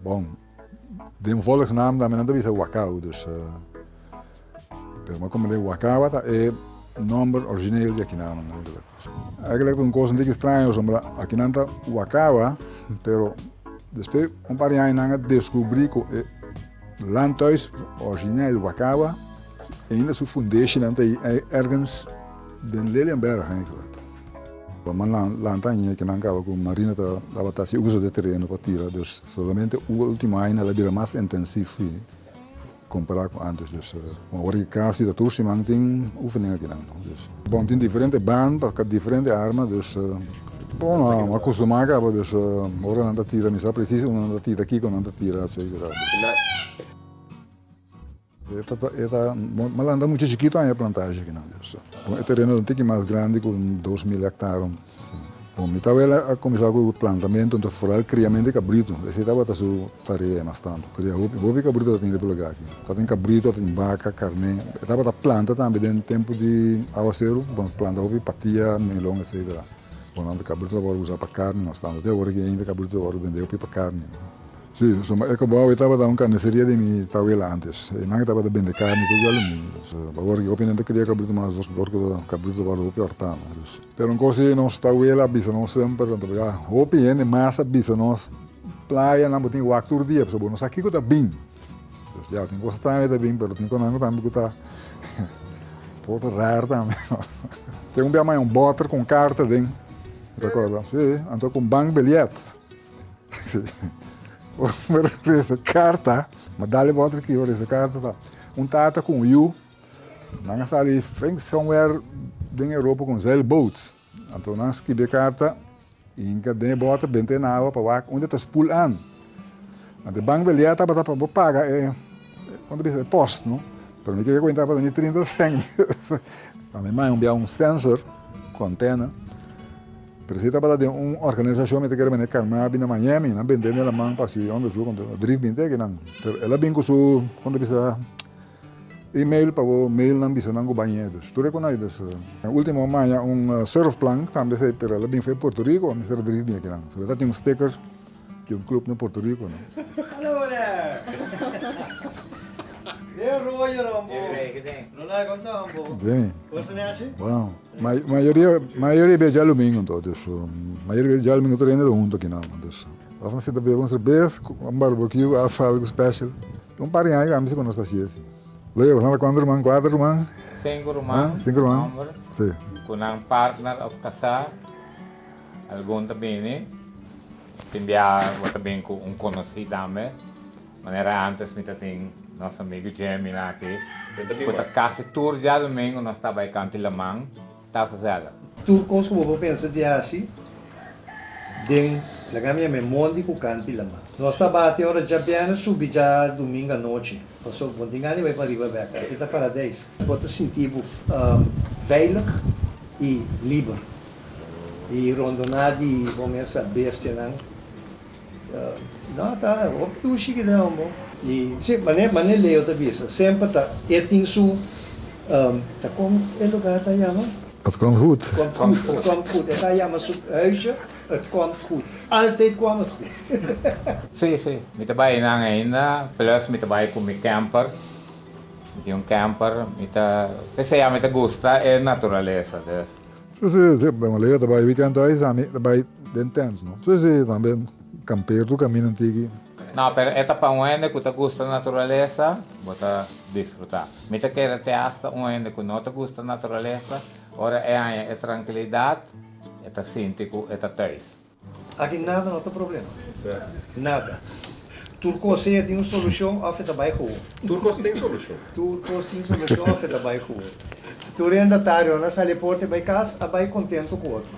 Bon, den volksnaam tambe nan ta bisa Wakao, dus pero mi a komprende Wakawa ta e nomber origineel di akinan eigenlijk. Eigenlijk ta un kos un tiki straño pasobra akinan ta Wakawa, pero despues un par di aña nan a deskubrí ku e landhuis origineel Wakawa ainda su fundeshinan ta ei ergens den Lelienberg eigenlijk. Ma lanta aña ke nan kaba ku marina ta tabata hasi uso di e tereno pa tira, dus solamente ultimo aña el a bira mas intensief kompará ku antes. Dus awor ki kasi ta tur siman tin oefening akinan. Dus bon tin diferente baan pa diferente arma, dus bon a kustumá kaba, dus ora nan ta tira mi sa presis unda nan ta tira, kiko nan ta tira etcetera. E ta malanda mucha chikito aña plantage akinan. Bon, e tereno ta un tiki mas grandi ku 2000 hectare. Bon, mi tawela a kuminsá ku plantamentu, enton foral kriamentu di kabritu. Esei tabata su tarea mas tantu, kria hopi. Hopi kabritu ta tin riba lugá aki. Ta tin kabritu, ta tin baka, karné. E tabata planta tambe den tempu di awaseru. Bon, planta hopi patia, melon, etsetera. Bon, nan kabritu ta wòrdu usá pa karni mas tantu. Te awor aki ainda kabritu ta wòrdu bendé hopi pa karni. Sí, so e kobou ei tabata un karniseria di mi tawela antes. Einan e tabata bende karni tur djalumingu. Dus awor ki hopi hende ta kria kabritu mas dos dor ku kabritu ta wòrdu hopi òrtá no. Dus pero un kos si nos tawela a bisa nos semper, anto ya hopi hende mas a bisa nos playanan bo tin wak tur dia pasobra bo no sa kiko ta bin. Dus ya tin kos straño ta bin pero tin konan ku tambe ku ta por ta rar tambe no. Tin un bia maya un bòter ku un karta den, rekorda? Sí, anto ku un bankbiljet. Ora resa karta, ma dale bo otro ki ora resa karta ta un tata ku un yu nan a sali think somewhere den Europa ku un zeilboot. Anto nan skibi e karta i hinka den e bote benta na awa pa wak unda ta spoel an. Anto e bankbiljet tabata pa bo paga e kon ta bisa e post no. Pero mi kere kuenta tabata ni 30 cent. Mi maya un bia un sensor ku antena. Pero si tabata den un organisashon mi ta kere mene Carmabi na Miami, nan bende den laman pa hasi onderzoek, anto drif bin teki nan. Pero el a bin ku su, kon ta bisa, email pa bo mail nan bisa nan ku bañ'é. Dus tur e kon ai. Dus ultimo maña un surfplank tambe esei, pero el a bin for Puerto Rico, mester a drif bin aki nan. So el ta tin un sticker di un club na Puerto Rico no. Hallo there! Den royo rombo. Ronald konta un poco. Sí. Kosta nechi? Wow. Mayoria mayoria bia djalumingu anto dus mayoria bia djalumingu tur hende ta huntu akinan dus of nan sinta bebe un serbes ku un barbecue of algu special un par di aña kami si ku nos ta hasi esi. Leo boso ta kuantu ruman kuater ruman? Sinku ruman Sinku ruman homber si. ku nan partner of kasá algun ta bini tin bia bo ta bin ku un konosí tambe. Manera antes mi ta tin nos amigu Jemmy na aki, ku ta kasi tur djadumingu nos ta bai kanti laman, ta gezellig. Tur kos ku bo por pensa di hasi den laga mi yama e mondi ku kanti laman. Nos ta bati ora djabièrnè subi djadumingu anochi, pasobra bo no tin gana di bai pariba bèk, aki ta paradeis. Bo ta sinti bo veilig i liber i rondoná di bo mes bestianan. No, ta hopi dushi ki den hombo. I si, mane, mane Leo ta bisa, semper ta e tin su, ta kon e lugar ta yama? Het komt goed. Het komt goed, het komt goed. E ta yama su huisje, het komt goed. Altijd kwam het goed. Si, si. Mi ta bai einan ainda, plus mi ta bai ku mi camper. Mi tin un camper, mi ta, p'esei ami ta gusta e naturalesa, dus. Si, si, si, Leo ta bai weekend thuis, ami ta bai den tent, no. Si, si, tambe kampeer tur kaminda un tiki. No, pero e ta pa un hende ku ta gusta naturalesa, bo ta disfrutá. Mi ta kere te asta un hende ku no ta gusta naturalesa, ora e haña e trankilidat, e ta sinti ku e ta thuis. Aki nada no ta problema. Nada. Tur kos sea tin un solushon òf e ta bai gewoon. Tur kos tin solushon. Tur kos tin solushon òf e ta bai gewoon. Tur hende a tarde ora nan sali e porta e bai kas a bai kontentu ku otro.